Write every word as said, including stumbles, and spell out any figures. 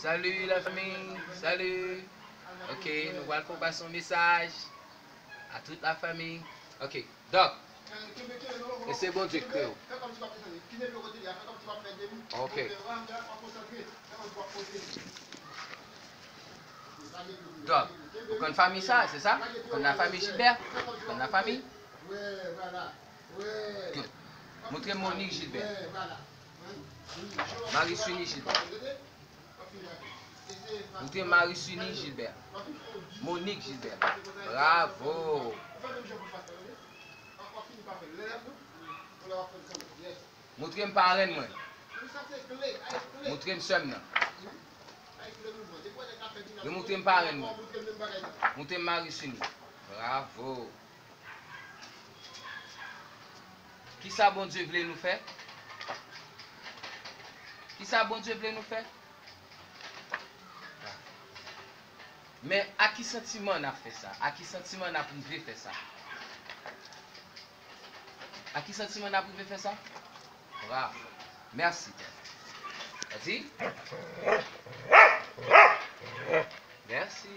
Salut la famille, salut. Ok, nou pral fè w pase yon mesaj a tout la famille. Ok, Dòk, e se Bondye ki kreye w. Ok. Dòk, ou konn fanmi sa, se sa? Ou konn la fanmi Gilbert? Ou konn la fanmi? Good. Montre m Monique Gilbert. Marie Suni Gilbert. Montre m Marie Suni Gilbert. Monique Gilbert. Bravo. Montre m parenn mwen. Montre m sè m nan. Yo montre m parenn mwen. Montre m Marie Suni. Bravo. Kisa Bondye vle nou fè? Kisa Bondye vle nou fè? Men a ki santiman n ap fè sa? A ki santiman n ap rive fè sa? A ki santiman n ap rive fè sa? Bravo. Mèsi, Pè. Mèsi.